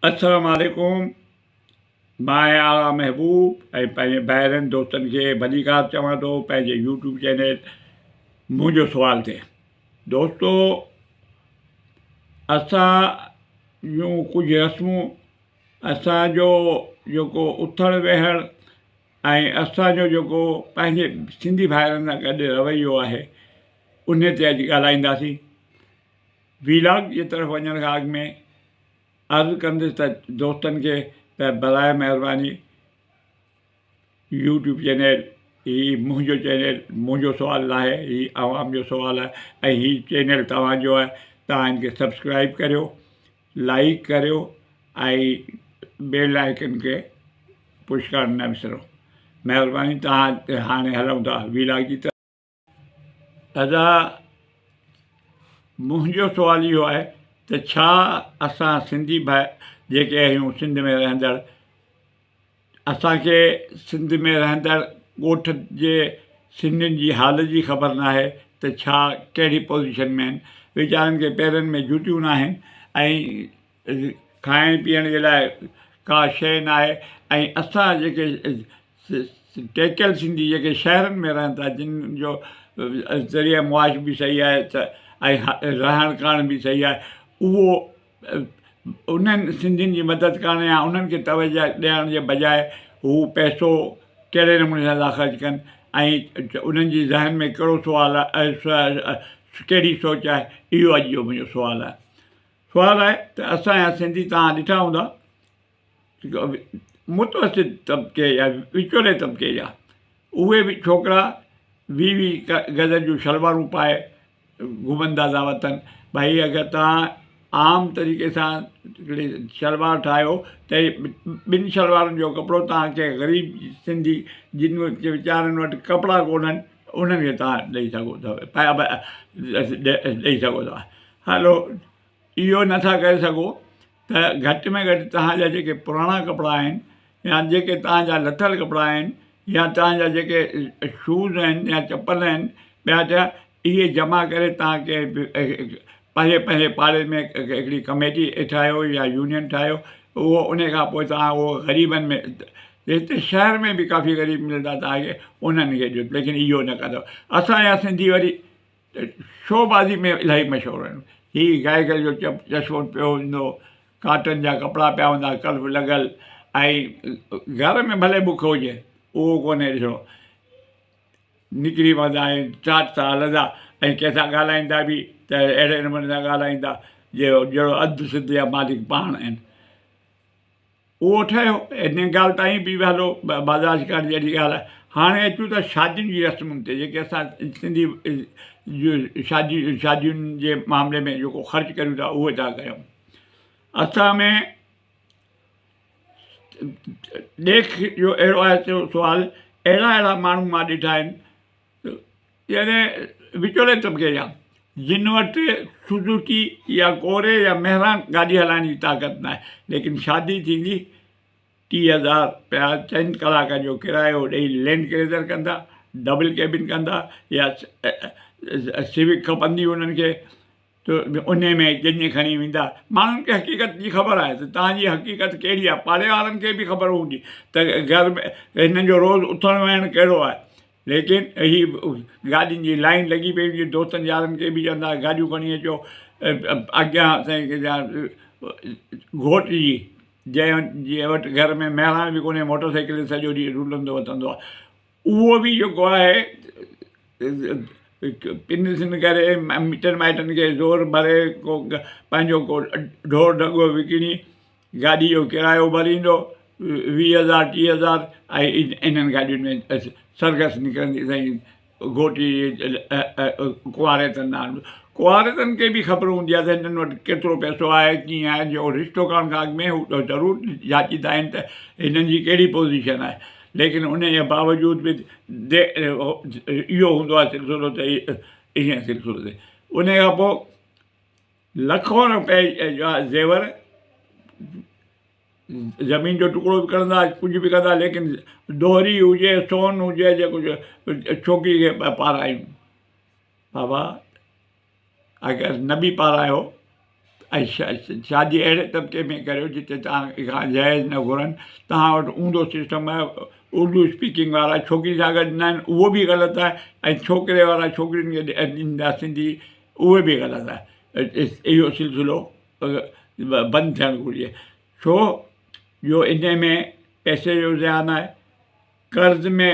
السلام عليڪم مان آهيان آغا محبوب ۽ پنهنجي ڀائرن دوستن کي ڀليڪار چوان ٿو پنهنجي يوٽيوب چينل منهنجو سوال تي دوستو اسان جون ڪجهه رسمون اسان جو جيڪو اٿڻ ويهڻ ۽ اسان جو جيڪو پنهنجي سنڌي ڀائرن سان گڏ رويو آهي ان تي اڄ ڳالهائينداسين وي لاگ جي طرف وڃڻ کان اڳ ۾ عرض ڪندس ته دوستن کي ته براء مهرباني يوٽيوب چينل هي منهنجو چينل منهنجو سوال ناهي هي عوام جو سوال آهي ۽ هي چينل توهان جو آهي توهان هن کي سبسڪرائب ڪريو لائڪ ڪريو ۽ بيل آئيڪن کي پش ڪرڻ نه وسرو مهرباني توهان هاڻي هلون ٿا وي لاگ جي طرف. ادا منهنجو سوال اهو آهي ته ڇا اسان سنڌي ڀائر جيڪي آهيون سنڌ ۾ رهندڙ اسان کي سنڌ ۾ رهندڙ ڳوٺ جي سنڌين جي حال جي خبر ناهي ته ڇا ڪهڙي پوزيشن ۾ آهن ويچارن کي پيرن ۾ جوتيون ناهن ۽ کائڻ پيئڻ جي لاء ڪا شيء ناهي ۽ اسان جيڪي ٽيڪيل سنڌي جيڪي شهرن ۾ رهن ٿا جن جو ذريعه معاش به صحيح آهي ته ۽ رهڻ ڪرڻ به صحيح آهي اهو انهن سنڌين جي مدد ڪرڻ يا انهن کي توجه ڏيڻ جي بجاء هو پئسو ڪهڙي نموني سان ٿا خرچ ڪن ۽ انهن جي ذهن ۾ ڪهڙو سوال آهي ڪهڙي سوچ آهي اهو اڄ جو منهنجو سوال آهي سوال آهي ته اسان جا سنڌي توهان ڏٺا هوندا متوسط طبقي يا وچولي طبقي جا اهي به ڇوڪرا ويهه ويهه گز جون شلوارون پائي گهمندا ٿا وتن ڀائي اگر توهان عام طريقي سان هڪڙي شلوار ٺاهيو ته ٻن شلوارن جو ڪپڙو توهان کي غريب سنڌي جن ويچارن وٽ ڪپڙا ڪونهن انهن کي توهان ڏئي سگهو ٿا ڏئي سگهو ٿا هلو اهو نٿا ڪري سگهو ته گهٽ ۾ گهٽ توهان جا جيڪي پراڻا ڪپڙا آهن يا جيڪي توهان جا لٿل ڪپڙا آهن يا توهان جا جيڪي شوز آهن يا چپل آهن ٻيا ٽيا اهي جمع ڪري توهان ڪنهن پنهنجي پنهنجي پاڙي ۾ هڪڙي ڪميٽي ٺاهيو يا يونين ٺاهيو اهو ان کان پوء توهان اهو غريبن ۾ هتي شهر ۾ به ڪافي غريب ملندا توهان کي انهن کي ڏيو ليڪن اهو نه ڪندو اسان جا سنڌي وري شو بازي ۾ الاهي مشهور آهن. هي گائيگل جو چشمو پيو هوندو، ڪاٽن جا ڪپڙا پيا هوندا، ڪلف لڳل ۽ گهر ۾ ڀلي بک هجي اهو ڪونهي ڏسڻو. نڪري پوندا ۽ ٽاٽ سان هلندا ۽ ڪنهن سان ڳالهائيندا به ته اهڙي نموني سان ڳالهائيندا جهڙو اڌ سنڌ جا مالڪ پاڻ آهن. اهو ٺهيو، ان ڳالهه تائين به هلو برداشت ڪرڻ جهڙي ڳالهه آهي. هاڻي اچون ٿا شادين جي رسمن تي، جيڪي اسان سنڌي شادي شادين جي معاملي ۾ جيڪو خرچ ڪريون ٿا اهو ٿا ڪيون. اسان ۾ ڏيک جو اهڙو آهي سوال اهڙا اهڙا ماڻهو مان ڏٺا آهن يعني وچولي طبقي جا جن وٽ سوزوڪي يا ڪوري يا مهراڻ گاڏي هلائڻ جي طاقت ناهي ليڪن شادي ٿيندي 30,000 رپيا چئن ڪلاڪن جو ڪرايو ڏئي لينڊ ڪريزر ڪندا ڊبل ڪيبن ڪندا يا سوڪ کپندي انهن کي ته انهي ۾ ڄڃ کڻي ويندا. ماڻهن کي حقيقت جي خبر آهي ته توهان جي حقيقت ڪهڙي آهي. پاڙي وارن کي به خبر هوندي ته گهر ۾ هنن جو روز اٿڻ ويهڻ ڪهڙو آهي. ليڪن هي گاڏين جي لائين لڳي پئي هوندي. دوستن يارن کي به چوندا گاڏيون کڻي اچو. اڳيان سائين گهوٽ جي جنهن جي وٽ گهر ۾ مهراڻ به ڪونهي موٽر سائيڪل تي سڄو ڏينهن رلندو وتندو آهي. اهو به جيڪو آهي پن سن ڪري مٽن مائٽن کي زور ڀري ڪو پنهنجو ڪو ڍور ڍڳو وڪڻي گاڏي جو ڪرايو ڀريندو 20,000 30,000 ۽ انهن گاڏين ۾ سرگس نڪرندي سائين گهوٽ جي ڪنواريتن ڏانهن ڪنواريتن کي به خبر هوندي آهي ته هنن وٽ ڪيترو پئسو آهي ڪيئن آهي جو رشتو ڪرڻ کان اڳ ۾ هو ضرور جاچيندا آهن ته هنن جي ڪهڙي پوزيشن آهي ليڪن انهيء باوجود به اهو هوندو آهي سلسلو ته ائين سلسلو ٿئي. انهيء کان پوء لکون روپيه جا زيور زمين جو ٽڪڙو به ڪڍندا ڪجهه به ڪندا ليڪن دوهري هجي سون هجي جيڪو ڇوڪري کي پارايون بابا اگر نه به پارايو ۽ شادي اهڙي طبقي ۾ ڪريو جتي توهان کان جهيز نه گهرن توهان وٽ اونڌو سسٽم آهي اردو اسپيڪنگ وارا ڇوڪري سان گڏ ايندا آهن اهو به غلط آهي ۽ ڇوڪري وارا ڇوڪرين کي ڏيندا سنڌي اهو به غلط آهي اهو سلسلو بند ٿيڻ گهرجي ڇو جو ان ۾ پئسي جو زيان آهي قرض ۾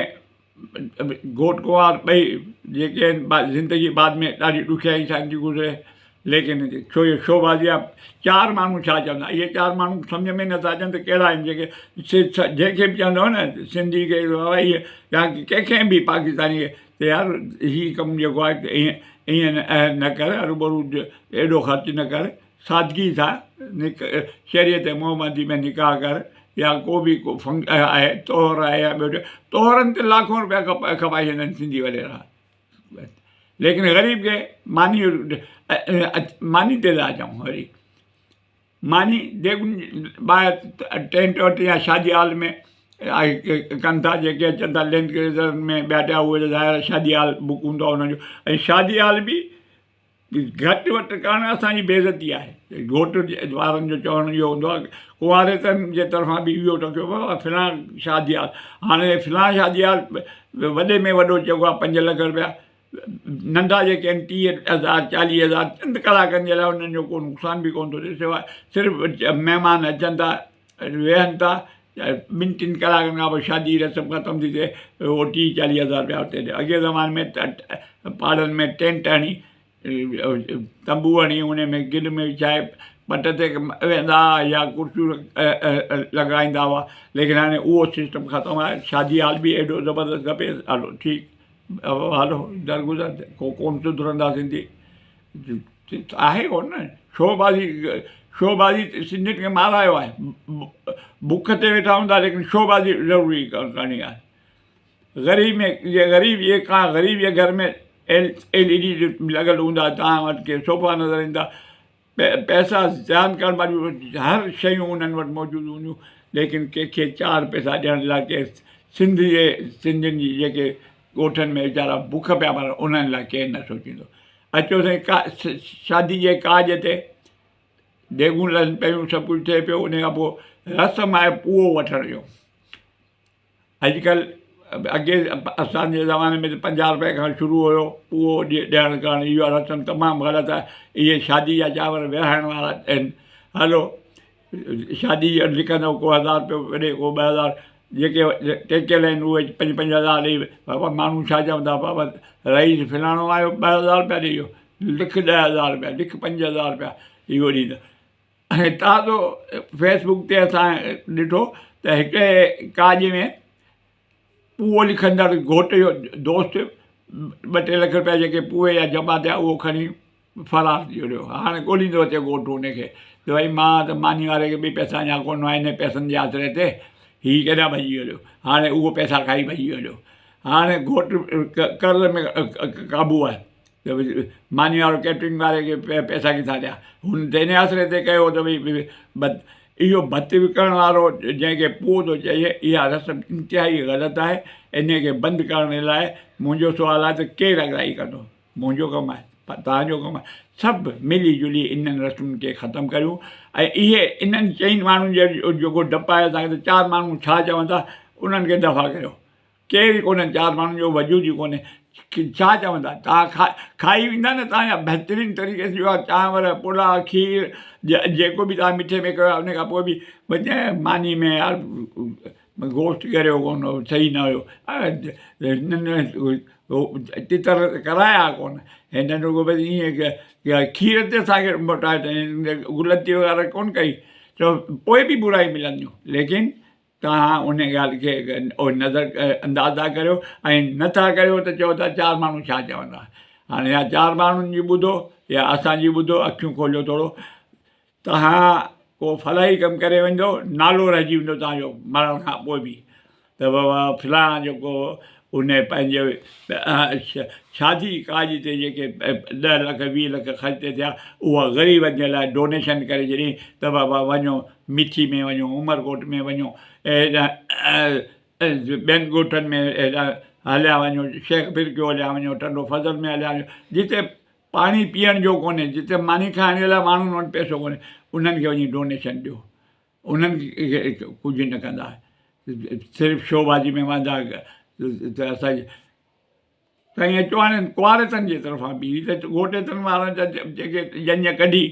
گهوٽ ڪنوار ٻئي جيڪي آهن زندگي بعد ۾ ڏاڍي ڏکيائي سان ٿي گذري ليڪن ڇو جو شو بازي آهي چار ماڻهو ڇا چوندا اهي چار ماڻهو سمجهه ۾ نٿا اچن ته ڪهڙا آهن جيڪي جنهن کي به چوندو نه سنڌي کي اهي يا ڪنهن کي به پاڪستاني کي ته يار هي ڪم جيڪو آهي ائين ائين نه ڪر هروڀرو ايڏو خرچ نه ڪر سادگي سان شريعت محمدي ۾ نڪاح ڪر يا ڪو به ڪو فنگ آهي طهر آهي يا ٻيو طهرن تي لاکون روپيا کپائي ڇڏيندا آهن سنڌي وڏيرا ليڪن غريب کي ماني ماني تي ٿا اچون وري ماني ديڳن ٻاهر ٽينٽ وٽ يا شادي هال ۾ ڪن ٿا جيڪي اچن ٿا لينڊ ڪروزر ۾ ٻيا ٽيا اهي ظاهر شادي هال بڪ هوندو آهي انهن جو ۽ شادي هال به گهٽ وٽ ڪرڻ اسان جي بيعزتي آهي. گهوٽ وارن جو چوڻ اهو هوندو آهي، ڪنواريتن جي طرفان به اهو رکيو ويو آهي فلان شادي هال، هاڻي فلان شادي هال وڏي ۾ وڏو چئبو آهي 5 لک رپيا، ننڍا جيڪي آهن 30 هزار 40 هزار چند ڪلاڪن جي لاء انهن جو ڪو نقصان به ڪونه ٿو ٿئي سواء صرف مهمان اچن ٿا ويهن ٿا ٻن ٽن ڪلاڪن کان پوء شادي جي رسم ختم ٿي ٿئي اهو 30 40 هزار رپيا اتي ڏي اڳئين زماني ۾ پاڙن ۾ ٽينٽ هڻي تنبو هڻي ان ۾ گل ۾ وڇائي پٽ تي ويهندا هئا يا ڪرسيون لڳائيندا هئا ليڪن هاڻي اهو سسٽم ختم آهي شادي هال به ايڏو زبردست کپي هلو ٺيڪ هلو درگذر ڪو ڪونه سڌرندا سنڌي آهي ڪونه نه شو بازي شو بازي سنڌين کي مارايو آهي بک تي ويٺا هوندا ليڪن شو بازي ضروري ڪرڻي آهي غريب ۾ جي غريب جي ڪا غريب جي گهر ۾ ايل ايل اي ڊي لڳل هوندا توهان وٽ ڪي صوفا نظر ايندا پئسا زيان ڪرڻ واريون هر شيون انهن وٽ موجود هونديون ليڪن ڪنهن کي چار پئسا ڏيڻ لاء ڪي سنڌ جي سنڌين جي جيڪي ڳوٺن ۾ ويچارا بک پيا مرن انهن لاء ڪير نه سوچيندو اچو سائين ڪا شادي جي ڪاڄ تي ديڳون لهن پيون سڀ ڪجهه ٿئي پيو ان کان پوء رسم آهي پوئو وٺڻ جو اڄڪلهه اڳي اسان جي زماني ۾ ته 50 روپئي کان شروع هيو پوئو ڏيڻ ڪرڻ اها رسم تمام غلط آهي اهي شادي جا چانور ورهائڻ وارا آهن هلو شادي لکندو ڪو هزار روپيو ڏي ڪو 2000 جيڪي ٽيڪيل آهن اهي 5 5 هزار ڏئي بابا ماڻهو ڇا چوندا بابا رئيس فلاڻو آيو 2000 روپيا ڏئي ويو لک 10,000 روپيا لک 5000 روپيا اهو ڏيندو ۽ تازو فيس بڪ تي اسان ڏٺو ته هڪڙي ڪاڄ ۾ پوئو لکندڙ گهوٽ جو دوست 2 3 لک روپيا جيڪي پوئي جا جمع ٿيا اهو کڻي فرار ٿي ويو. هاڻي ڳوليندو اچي گهوٽ ان کي ته ڀئي مان ته ماني واري کي به پئسا اڃا ڪونه آهن انهن پئسن جي آسري تي هي ڪيڏانهن ڀڄي ويو. هاڻي اهو پئسا کائي ڀڄي ويو. هاڻي گهوٽ قرض ۾ قابو آهي ته ماني وارو ڪيٽرنگ واري کي پئسا ڪٿان ڏيان. هن ته ان آسري تي ڪيو ته ڀئي اهو ڀت وڪڻڻ وارو جنهن کي پوء ٿو چئجي اها رسم انتهائي غلط آهي. انهي کي بند ڪرڻ لاء منهنجو سوال آهي ته ڪير اڳرائي ڪندو؟ منهنجو ڪم آهي، توهان جو ڪم آهي، سڀ ملي جلي انهن رسمن کي ختم ڪريون ۽ اهي انهن چئن ماڻهن جو جيڪو ڊپ آهي اسان کي ته چار ماڻهو ڇا چوندا انهن کي دفع ڪريو. ڪير ئي ڪونهي چار ماڻهن جو وجود ئي ڪونهي ڇا چوندا توهان کائي ويندا نه توهان جا بهترين طريقي سان اها چانور پلاء کير جيڪو به توهان مٺي ۾ ڪيو آهي ان کان پوء به ماني ۾ يار گوشت ڳريو ڪونه هو صحيح نه هيو هنن تتر ڪرايا ڪونه هنن رڳو بس ائين کير تي اسانکي موٽائي غلطي وغيره ڪونه ڪئي ته پوء به برائي ملنديون ليڪن توهان ان ڳالهه کي نظر انداز ٿا ڪريو ۽ نٿا ڪريو ته چئو ٿا چار ماڻهو ڇا چوندا هاڻي يا چار ماڻهن جي ٻڌو يا اسان جي ٻڌو اکيون کوليو ٿورو توهان ڪو فلاحي ڪم ڪري ويندو نالو رهجي ويندو توهان جو مرڻ کان پوء به ته بابا فلاڻا جيڪو ان پنهنجي شادي ڪاڄ تي جيڪي 10 لک 20 لک خرچ ٿيا اها غريبن جي لاء ڊونيشن ڪري ڇڏي ته بابا وڃو مٺي ۾ وڃو عمرڪوٽ ۾ وڃو ٻين ڳوٺن ۾ هليا وڃو شيخ فرقيو هليا وڃو ٽنڊو فضل ۾ هليا وڃو جتي پاڻي پيئڻ جو ڪونهي، جتي ماني کائڻ جي لاء ماڻهن وٽ پئسو ڪونهي، انهن کي وڃي ڊونيشن ڏيو. انهن کي ڪجهه نه ڪندا، صرف شوبازي ۾ واندا ته اسان جي سائين اچو هاڻي ڪنواريتن جي طرفان به هي ته گهوٽيتن وارن جا جيڪي ڄڃ ڪڍي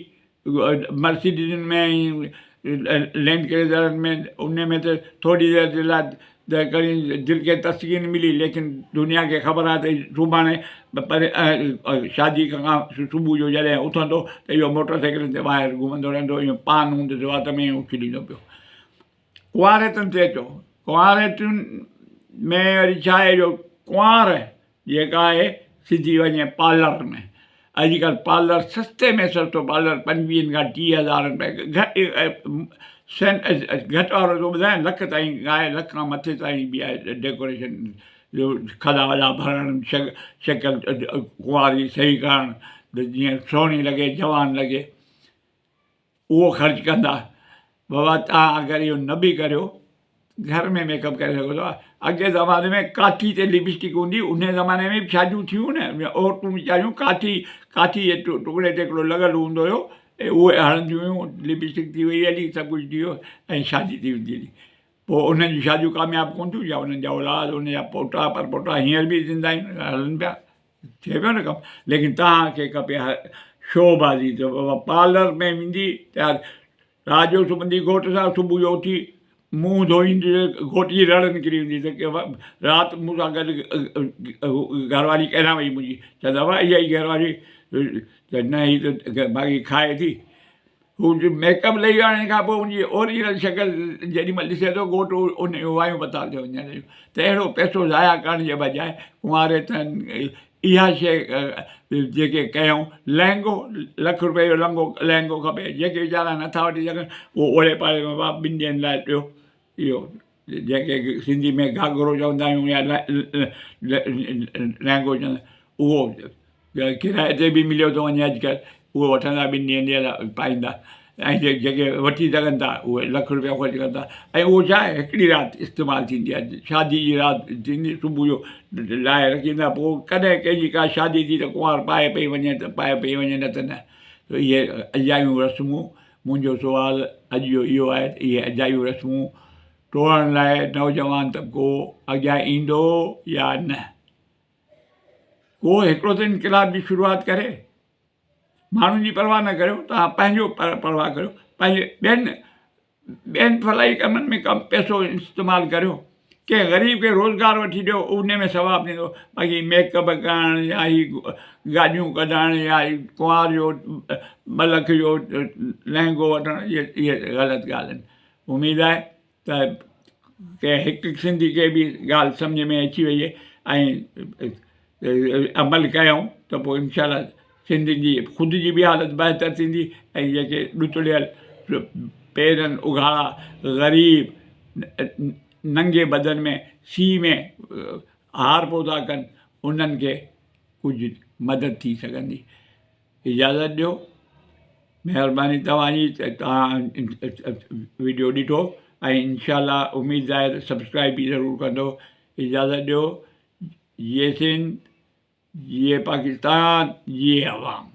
مرسيڊيزن ۾ ۽ لينڊ ڪريزرن ۾ ان ۾ ته ٿوري دير جي لاء ته کڻي دل کي تسڪين ملي ليڪن دنيا کي خبر آهي ته سڀاڻي پر شادي کان صبح جو جڏهن اٿندو ته اهو موٽر سائيڪلن تي ٻاهر گهمندو رهندو اهو پان هوندس وات ۾ اڇليندو پيو ڪنواريتن تي اچو ڪنواريتن ۾ وري ڇا آهي جو ڪنوار جيڪا آهي سڌي وڃي پارلر ۾ اڄڪلهه پارلر سستي ۾ سستو پارلر پنجويهن کان 30 هزارن رپئي گهٽ وارو ٿو ٻڌايان لک تائين آهي لک کان مٿي تائين به آهي ڊيڪوريشن جو کڏا وڏا ڀرڻ شڪل ڪنوار جي صحيح ڪرڻ جيئن سهڻي لڳي جوان لڳي اهو خرچ ڪندا. بابا توهان اگر اهو نه به ڪريو گهر ۾ ميڪ اپ ڪري سگهو ٿا. اڳئين زماني ۾ ڪاٺي تي لپسٽڪ هوندي هئي انهي زماني ۾ به شاديون ٿيون نه عورتون ويچاريون ڪاٺي ڪاٺي جي ٽڪڙي تي هڪڙو لڳل هوندو هيو ۽ اهي هڻنديون هيون لپسٽڪ ٿي وئي هلي سڀ ڪجهه ٿي ويو ۽ شادي ٿي ويندي هلي پوء انهن جون شاديون ڪامياب ڪونه ٿيون يا انهن جا اولاد انهن جا پوٽا پرپوٽا هينئر به زنده آهن هلن پيا ٿئي پيو نه ڪم ليڪن توهان کي کپي شو بازي ته بابا پارلر ۾ ويندي ته رات جو سمهندي گهوٽ سان صبح جو اٿي منهن ڌوئيندي گهوٽ جي رڙ نڪري ويندي ته رات مون سان گڏ گهر واري ڪيڏانهن وئي منهنجي چوندا بابا اها ئي گهر واري ته نه هي ته باقي کائي ٿي هو ميڪ اپ لهي وڃڻ کان پوء ان جي اوريجنل شڪل جيڏي مهل ڏسي ٿو گهوٽ ان جون وايون بتال ٿيو وڃن ته اهڙو پئسو ضايع ڪرڻ جي بجاء ڪنواريتن اها شيء جيڪي ڪيائون لهنگو لک روپئي جو لنگو لهنگو کپي جيڪي ويچارا نٿا وٺي سگهن اهو اوڙي پاڙي ۾ بابا ٻن ڏينهن لاء ڏيو اهو جنهن کي سنڌي ۾ گهاگهرو چوندا آهيون يا لهنگو چوندا اهو ڪرائي تي به مليو ٿو وڃي اڄڪلهه اهو وٺندا ٻن ڏينهن جي لاء پائيندا ۽ جيڪي وٺي سگهن ٿا اهي لک روپيا خرچ ڪن ٿا ۽ اهو ڇا آهي هڪڙي رات استعمال ٿيندي آهي شادي جي رات ٿيندي صبح جو لاهي رکيندا پوء ڪڏهن ڪنهن جي ڪا شادي ٿي ته ڪنوار پائي پئي وڃي ته پائي پئي وڃي نه ته نه ته اهي اجايون رسمون منهنجو سوال اڄ جو اهو آهي ته اهي اجايون رسمون ٽوڙڻ لاء نوجوان طبقو اڳيان ايندو يا نه؟ ڪو هڪڙو ته انقلاب جي شروعات ڪري. ماڻهن جي پرواهه نه ڪريو، توهان پنهنجو پرواهه ڪريو، پنهنجي ٻين ٻين فلاحي ڪمن ۾ ڪم پئسو استعمال ڪريو، ڪنهن غريب کي روزگار وٺي ڏيو ان ۾ ثواب ٿيندو، باقي ميڪ اپ ڪرڻ يا هي گاڏيون ڪڍڻ يا هي ڪنوار جو 2 لک جو لهنگو وٺڻ اهي غلط ڳالهه آهن. اميد آهي ته ڪنهن هڪ سنڌي کي به ڳالهه سمجهه ۾ اچي وئي ۽ عمل ڪيائون ته پوء انشاء الله سنڌين جي خود جي به حالت بهتر ٿيندي ۽ جيڪي ڏتڙيل پيرن اگهاڙا غريب ننگي بدن ۾ سيء ۾ هارپو ٿا ڪن انهن کي ڪجهه مدد ٿي سگهندي. اجازت ڏيو مهرباني توهان جي ته توهان ويڊيو ڏٺو ۽ انشاء الله اميد آهي ته سبسڪرائب به ضرور ڪندو اجازت ڏيو جيئي سنڌ جيئي پاڪستان جيئي عوام.